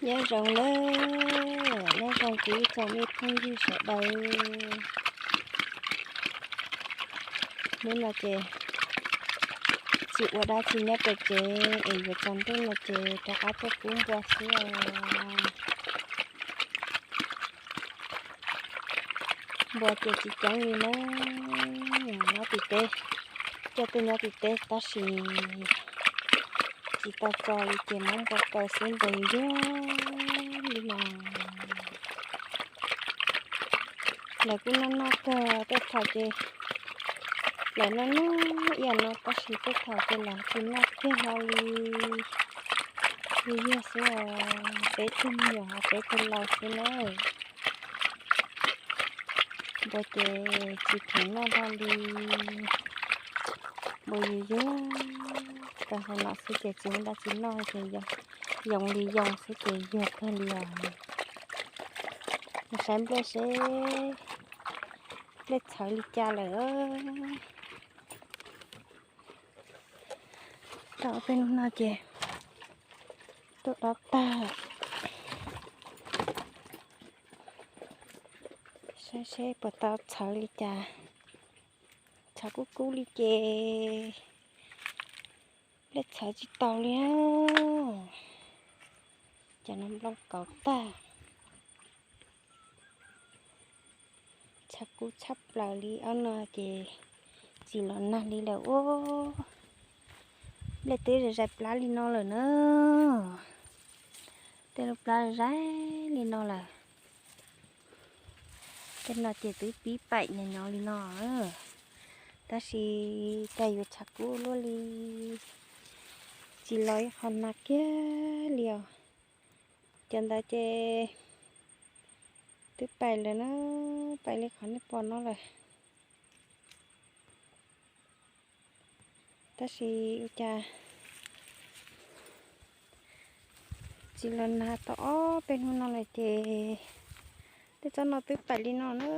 Nyob zoo na, nyob zoo kuv ib tsoom me phooj ywg sawv daws. Hnub no ces tsis ua dab tsi nyob pem tsev es yuav tsaus ntuj no ces rov qab tuaj kub npua xwb os. Npua ces tsis coob li na, nyob tim teb, coj tuaj nyob tim teb tab sis tsis tau txo li ces muab npua kaw xwb npua yuag li no. Lawv kuj noj noj kawg tej thaum ces lawv noj noj ib yam no tab sis tej thaum ces lawv tsis noj kiag hlo li. Yuag yuag xwb os, peb tug me nyuam peb tug laus xwb na. Npua ces tsis kheev noj hlo li, npua yuag yuag. Tau hauv no xwb ces tsis muaj dab tsi noj ces yoov li yoov xwb ces yuag kawg li os. Mus saib nplej seb nplej txhawv li cas lawm. Tau peb hnub no ces tuaj dob tag, saib seb puas tau txhawv li cas. Txhawv kub kub li ces nplej txhawv tsis taus li. Cov no nplooj kauv tag. Txhawv kub tshaj plaws li, ob no ces tsis los nag li lawm ua. Nplej twb zais plab li no lawm na. Tej lub plab zais li no lawm. Tej no ces twb pib paim nyob nyob li no. Tab sis cas yuav txhawv kub luaj li, tsis los ib qho nag kiag li os. Cov ntawd ces twb paim lawm na, paim li qhov nej pom no lawm. Tab sis ua cas tsis los nag tau ob peb hnub no lawm ces tej tsob no twb paim li no na.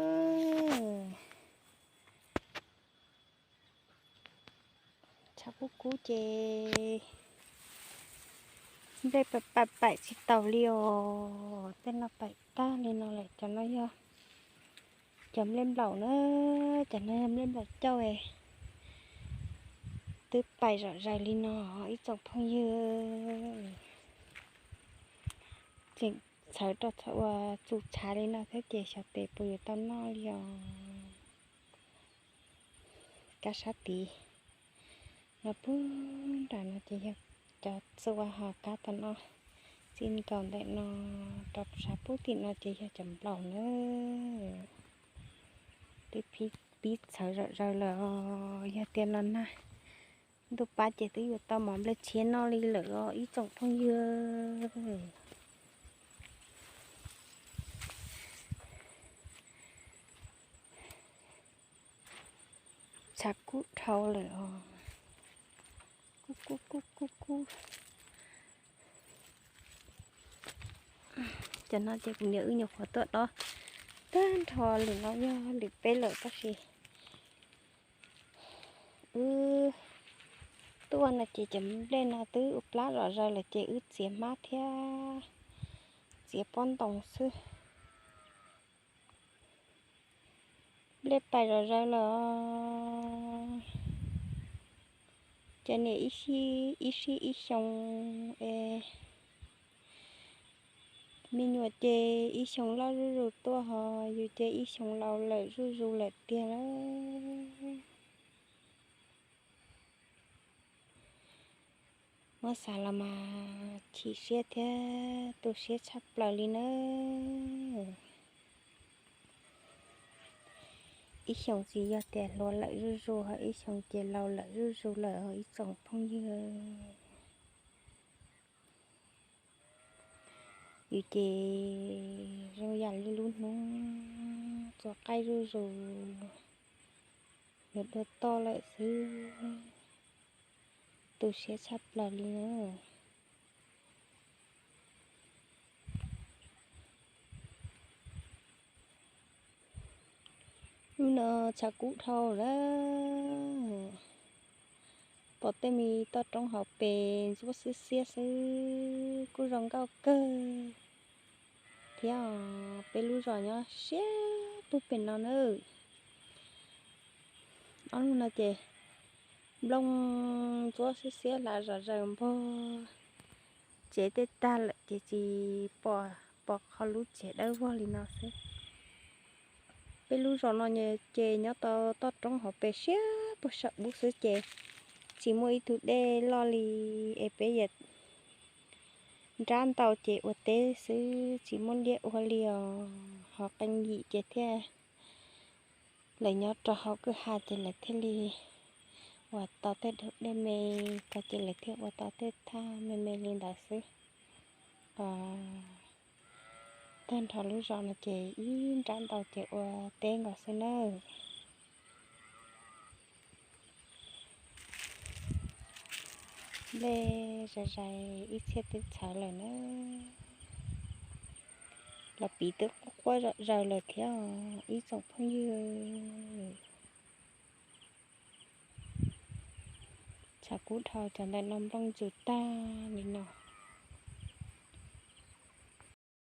Txhawv kub kub ces nplej paim paim tsis taus li os. Tej no paim tag li no lawm, cov no yog cov nplej nplaum na, cov no yog nplej nplaum cauj. Twb paim zom zaws li no ib tsoom phooj ywg. Tseem txhawv rau txhawv ua txus tshav li no thiab ces xyov tes puas yuav tau noj li os. Kab sab tid no puag nram no ces yog cov txua, ho kab tom no txij nkaus ntawm no rau sab puag tim no ces yog cov nplaum na. Twb pib txhawv zom zaws lawm os. Yog tias los nag ntuj pab ces twb yuav tau mov nplej tshiab noj li lawm os ib tsoom phooj ywg. Tshav kub dhau lawm os. Kub kub kub kub kub. Cov no ces kuv niam wb nyuam qhuav tuaj dob tag nrho, lwm no yog lwm peb lawm tab sis wb tuaj no ces cov nplej no twb ua plab zom zaws lawm ces wb txiav hmab thiab txiav pob ntoos xwb. Nplej paim zom zaws lawm os. Cov niam ib sij ib xyoo es me nyuam ces ib xyoo loj zuj zus tuaj, ho yus ces ib xyoo laus lawm zuj zus lawm tiag lawm. Muab xav los mas chim siab thiab tu siab tshaj plaws li nawb. Ib xyoo tsis yog tias hluas lawm zuj zus, ho ib xyoo ces laus lawm zuj zus lawm os ib tsoom phooj ywg. Yus ces zoo yam li lub hnub txua qaij zuj zus, yuav dua toj lawm xwb. Tu siab tshaj plaws li na. Hnub no tshav kub dhau lawm. Pom tej me toj roob hauv pes ntsuab xiab xiab xwb. kuj zoo nkauj kawg thiab. Peb lub zos nyob siab puag pem no na. Ob hnub no ces nplooj ntsuab xiab xiab hlav zom zaws npog tsev tej tag lawm ces tsis pom, pom qhov lub tsev dawb vog li no xwb. Peb lub zos no ces nyob tau toj roob hauv pes siab puag saum bub xwb ces tsis muaj ib tug dej loj li es peb yuav nrab ntau ces ua teb xwb tsis muaj liaj ua li os. Ho qee yim ces thiaj, lawv nyob rau hauv kwj ha ces lawv thiaj li ua tau tej dej me ko ces lawv thiaj ua tau tej thaj me me li ntawd xwb. Tag nrho lub zos no ces ib nrab ntau ces ua teb nkaus xwb nawb. Dej zais zais ib txhiab twb txhawv lawm na. Los piv twb quaj quaj zom zaws lawm thiab ib tsoom phooj ywg. Tshav kub dhau cov ntawm no nplooj ntsus tag li no.